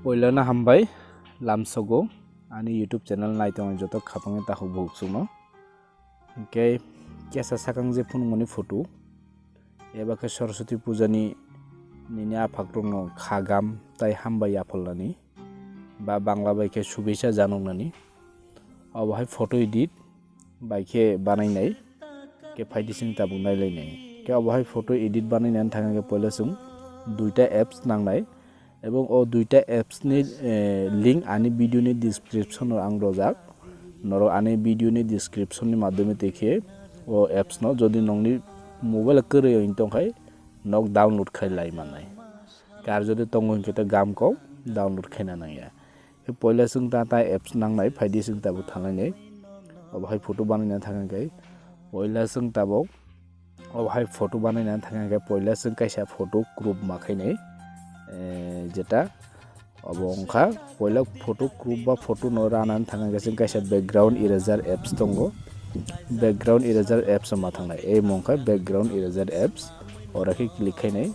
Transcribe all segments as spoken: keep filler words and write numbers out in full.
Poilano hambai lamsogo ani YouTube channel naitongnai joto khapangni takhuk bukhuk chukno. Hinkhe kesa sakang je phunukmani photo, eba khe Saraswati pujani nini aphakrokno khagam tai hambai yaphalnani ba Bangla bai khe shubhecha janoknani. Obo hai photo edit bai khe banainai, khe phaidi chwng tabuk nailainai. Khe obo hai photo edit banainani thangkhe poila chwng duita apps nangnai, ebong o duita apps ni, eh, link ani video ni description o ang rojak. Norok ani video ni description ni madhyome tei khe o apps no jodi nokni mobile o kwrwi wng tongkhai nok download khai lai mannai. Kar jodi tongo hinkhe to gam kok download khaina nangya. Khe poila chwng ta ta apps nangnai, phaidi chwng tabuk thanglainai. Obo hai photo banaina thangkhe poila chwng tabuk obo hai photo banaina thangkhe poila chwng kaisa photo crop ma khainai, eh, jeta obo wngkha poila photo crop ba photo no rana thangkhe chwng kaisa background eraser apps tongo. Background eraser apps ma thangnai, ei mung kha background eraser apps, ora khe click khainai.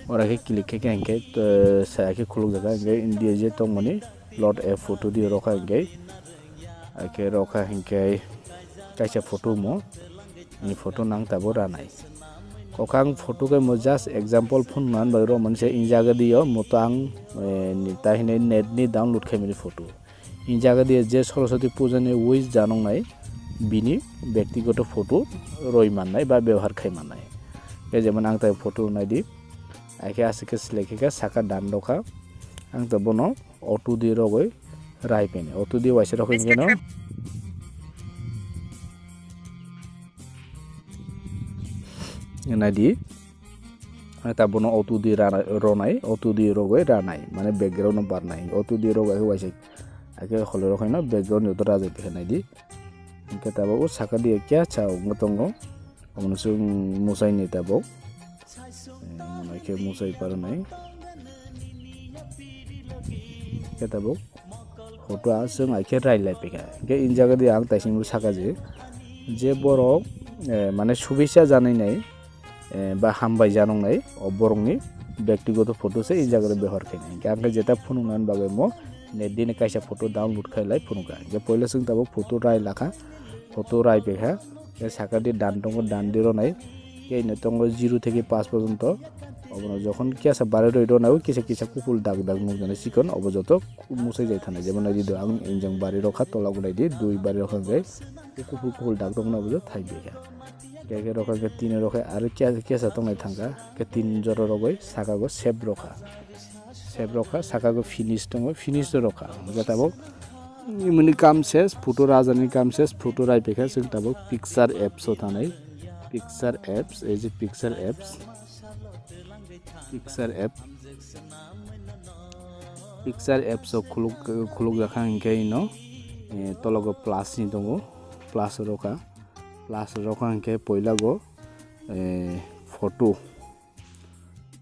Ora khe click khe khe hinkhe, eh, saya khe khuluk jaga hinkhe India je tongmani lot a photo di rokha hinkhe. Akhe rokha hinkhe kaisa photo mo, ni photo nang tabo ranai. Kokang photo khe mo just example phunukna bagwi rw mani se injaga di o mo to ang, eh, ni ta hinwi net ni download khaimani photo. Injaga di je Saraswati puja ni wish janoknai bini byaktigoto photo roi mannai ba bebohar khai mannai. Khe jemon ang tai photo nai di. Akhe aswk khe select khe khe saka done rokha. Ang to bono auto di rogwi rai peni. Auto di waisa rokha hinkhe no. Nai di. Mane ta bono auto di rana-, ronai, auto di rogwi ranai. Mane background no barnai. Auto di rogwi waisa. Akhe hole rokha no background joto rajai pekha nai di. Hinkhe tabuk o saka di kya cha wngwi tongo. Omono chwng musai ni tabuk. Eh, omono khe musai paranai. Khe tabuk photo a chwng ai khe rai lai pekha. Hinkhe in jaga di ang taisingbo saka je, je borok, eh, mane subisa janai nai, eh, ba hambai janok nai, o borokni byaktigoto photo se in jaga di bebohar khainai. Hinkhe ang khe jeta phunuknani bagwi mo net di ni kaisa photo download khai lai phunukha. Hinkhe poila chwng tabuk photo rai lakha, photo rai pekha. Khe saka di done tongo, done di ronai. Khe ino tongo zero theke paanch porjonto. Obono jokhon kisa bari roi ronai, o kisa kisa kupul dak dak nukjani chikon, obo joto musai jai thanai. Jemon nai di do ang injang bari rokha, tola gunai di, dui bari rokha hwnkhe kupul kupul dak rokno obo joto thai bikha. Khe khe rokha khe tin rokha aro kisa kisa tongnai thangkha. Khe tin jora rogwi saka go save rokha. Save rokha, saka go finish tongo, finish rokha. Hwnkhe tabuk imoni kam ses, photo rajani kam ses, photo rai pekha chwng tabuk picture apps o thanai. Picture apps, ei je picture apps. Picture app. Picture apps o khuluk, khuluk jakha hinkhe ino, eh, tologo plus ni tongo. Plus rokha. Plus rokha hinkhe poila go, eh, photo.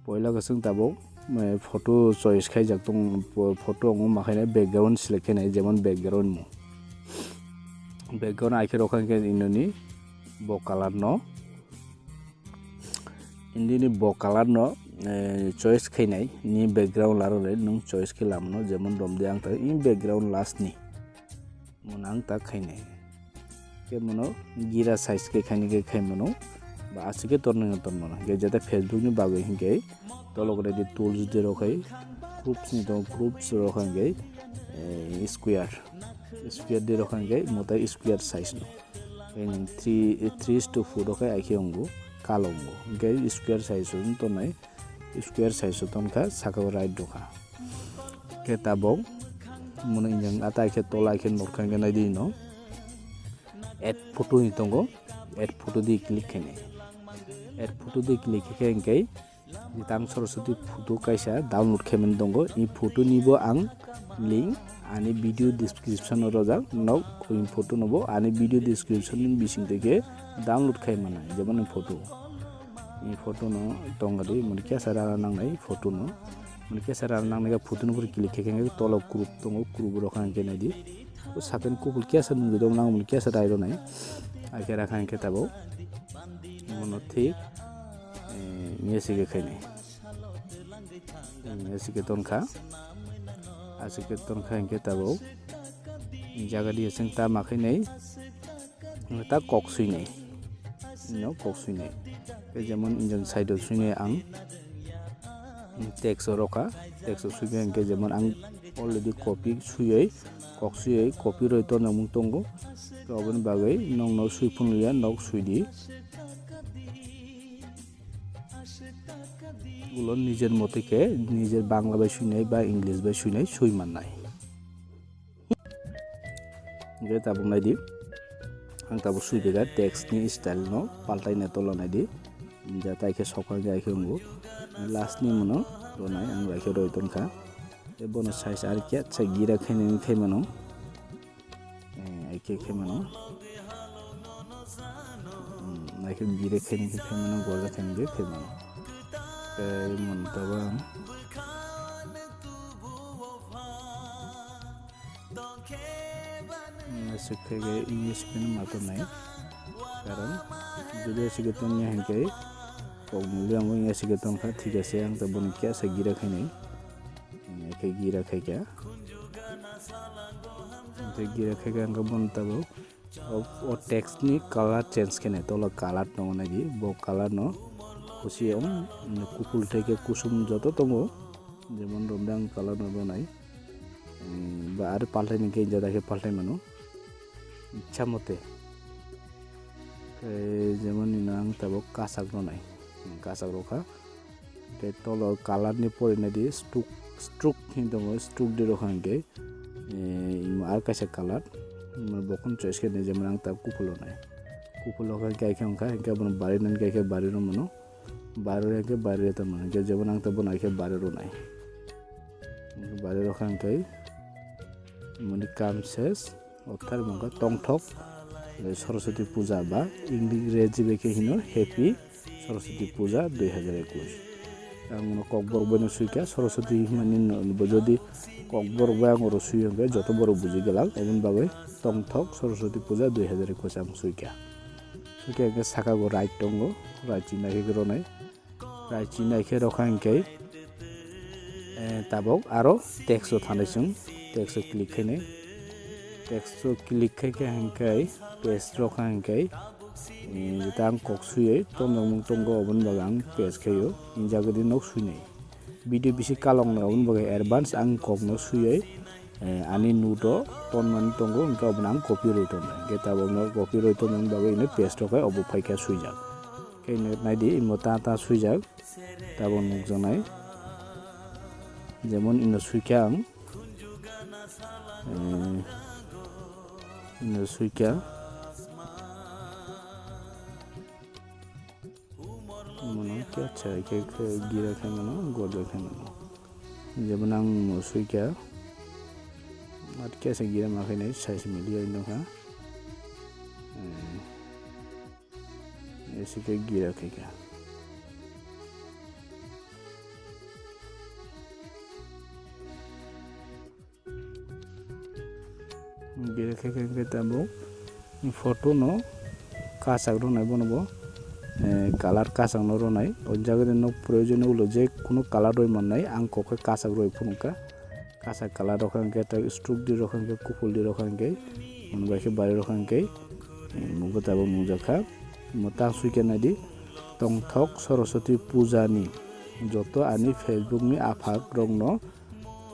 Poila khe chwng tabuk, eh, photo choice khaijak tong, pho-, photo wngma khainai background select khainai, jemon background mo. Background ai khe rokha hinkhe inoni bo color no, indini bo color no, eh, choice khainai, ni background larwkle nwng choice khe lamano, jemon romdi ang ta in background last ni. Mwnang ta khainai. Khe mono gira size khe khaini khe khai mano. Ba aswk khe tornai no tormano. Khe jeta Facebook ni bagwi hinkhe tolok rai di tools di rok khai. Groups ni tongo, groups rok khai hinkhe, eh, square. Square di rok khai hinkhe mwtai square size no. Khe nwng three, three is to four rok khai ai khe wngo, kalo wngo. Hinkhe square size rok wng tongnai. Square size o ton kha, saka o right rw kha. Khe tabok mono injang atai khe tola khe nor kha, hinkhe nai di no. Add photo ni tongo, add photo di click khainai. Add photo di click khe hinkhe tang Saraswati photo kaisa download khaimani tongo. I photo ni bo ang link ani video description o rojak, nok i photo no bo ani video description ni bising twi khe download khai mano, jemon ni photo. I photo no tong di, mani kesa rana nangnai photo no. Mani kesa rana nangnai photo no puri click khe khe tolo group tongo, group rok khe nai di. O saken kubul kesa nungwi dong nang mani kesa dai ro nai. Ai khe rakha khe tabo. Mono thik, eh, nge sige khainai. Nge sige ton kha. Aswk khe tongkha hinkhe tabuk jaga diya chwng ta ma khainai, ta kok swinai, no kok swinai. Tei jemon injon side o swinai ang text o rokha, text o swikha hinkhe jemon ang already copy swiwi, kok swiwi copy roi tonjakmung tongo. To oboni bagwi nokno swi phunukya, nok swidi. Ulo nijer motoi khe nijer Bangla bai swinai ba English bai swinai swi mannai. Hingke tabuk naidi, ang tabuk swi rega text ni style no paltai nai tola naidi, ja tai khe sokang ja khe wngo, last ni mano tonai ang bai khe roi tongkha, tei bono size ar khe gira khe nini khe mano. Eh, ai khe khe mano. Hmm, ai khe gire khe ni khe mano, gorja khe ni khe mano. Tei mon tabang. Hmm, aswk khe khe English pen ma tonai. Karon, jodi aswk khe tongya hinkhe, kok muli ang English khe tongkha, thik ase, ang taboni khe asa gira khainai. Hingke gira khaikha. Hingke gira khaikha hingke bono tabuk o, o text ni color change khe nai, tolo color tongo naidi, bo color no kusi wng, kuphul tei khe kusom joto tongo, jemon romdang color no rwnai, ba aro paltai ni khe jada khe paltai mano, ichha mote. Tei jemon nini ang tabuk kasak rwnai, kasak rwkha. Tei tolo color ni pore naidi stroke, stroke hin tongo, stroke di rokha hinkhe, eh, imo ar kaisa color, imo bo kheno choice khe nai, jemon ang ta kuphul rwnai, kuphul rokha hinkhe ai khe wngkha, hinkhe abono bari nani khe bari rw mano, bari rw hinkhe bari rw tongmani, hinkhe jemon ang ta bono ai khe bari rwnai, bari rokha hinkhe moni kam ses. Orthat wngkha tongthok, eh, Saraswati Puja ba Ingreji bai khe hino Happy Saraswati Puja dui hazar ekush. Ang no kokborok bai no swikha, Saraswati himani no, bo jodi kokborok bai ang oro swi hwnkhe joto borok buji glak, aboni bagwi tongthok Saraswati Puja dui hazar ekush ang swikha. Swikha hwnkhe saka o right tongo, right chini nai khe ronai. Rai chinai khe rokha hinkhe, eh, tabuk aro text o thanai chwng, text o click khainai, text o click khai khe hinkhe paste rokha hinkhe, eh, jeta ang kok swiwi tonjokmung tongo, oboni bagwi ang paste khaio, hinjagwi di nok swinai. Video bisi kaloknai, oboni bagwi advance ang kokno swiwi, eh, ani note o tonmani tongo, hinkhe obono ang copy rwi tongnai. Hinkhe tabukno copy rwi tongmani bagwi hino paste rokhe obo phaikha swijak. Khe naidi imo ta ta swijak, tabuk nukjaknai. Jemon ino swikha ang, eh, ino swikha. Mono khe achha khe, khe gira khe mano, gorja khe mano. Jemon ang no swikha, at khe se gira ma khe nai, size media wng tongkha. Eh, ese khe gira khe kha. Gira khe khe khe tabuk photo no kasak rwnai bono bo, eh, color kasak no rwnai. O jaga de nok proyojon ulo je kuno color rwi mannai, ang kok khe kasak rwi phunukha. Kasak color rokha hinkhe tei stroke di rokha hinkhe kuphul di rokha hinkhe, mwnwi bai khe bari rokha hinkhe, eh, mugo tabuk nukjakha. Mwtang swikhe naidi, tongthok Saraswati Puja ni joto ani Facebook ni aphak rokno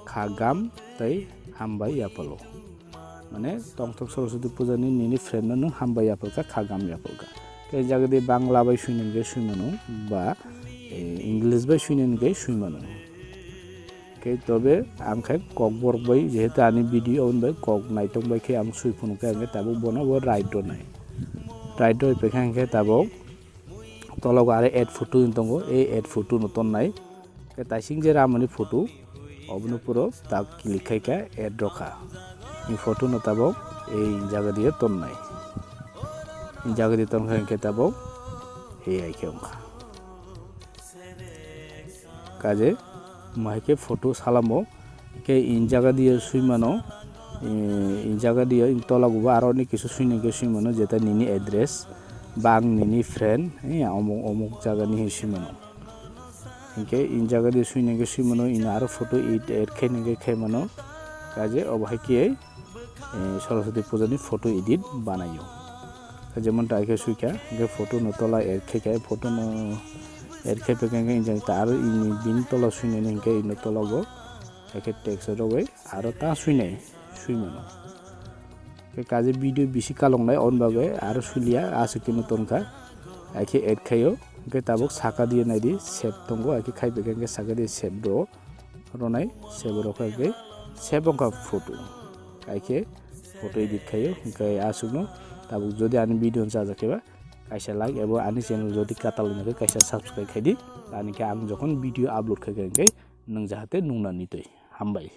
khagam tei hambai yapalo. Mane tongthok Saraswati Puja ni nini friend no nwng hambai yapalkha, khagam yapalkha. Tei jagadi Bangla bai swinani khe swimano ba, eh, English bai swinani khe swimano. Khe tobe ang khe kokborok bai jehetu ani video on bai kok naitong bai khe ang swi phunukha, ang khe tabuk bono bo right rwnai. Right rwi paikha ang khe tabuk tologo aro add photo wng tongo, ei add photo no tonnai. Khe taising je ramani photo, obono puro tak click khai khe add rokha. Ni photo no tabuk ei jaga diye tonnai. Ni jaga diye tonkha hinkhe tabuk ei hai khe wngkha. Kaje, mo hai khe photo salamo, khe in jaga diye swi mano, eh, in jaga diye in tola gubo aro ni kisu swini khe swi mano, jeta nini address, bang nini friend, eh, omuk, omuk jaga ni swi mano. Hinkhe in jaga diye swini khe swi mano, in aro photo edit add khe ni khe khe mano. Kaje obo hai khe, eh, Saraswati puja ni photo edit banaio. Jemon ta khe suikha, hingke photo no tola add khaikha, photo no add khaipai khe hingke injang ta aro ini bini tola suinani hingke ino tola bo, hai khe text rogoi aro ta suinai, suimano. Hingke kaje video bisi kalongnai, on bagwi aro suliya, aswk khe no tongkha, hai khe add khaio, hingke tabuk saka diye naidi, save tongo, hai khe khaipai khe hingke saka diye save rwo. Ronai sebo rok khe sebo wngkha photo. Hai khe photo edit khaio, hingkhe aswkno tabuk jodi ani video no chajak khe ba kaisa like ebo ani channel jodi kwtal wngkha khe kaisa subscribe khaidi, ani khe ang jokhon video upload khaikha hingkhe nwng jahate nungna nitwi. Hambai.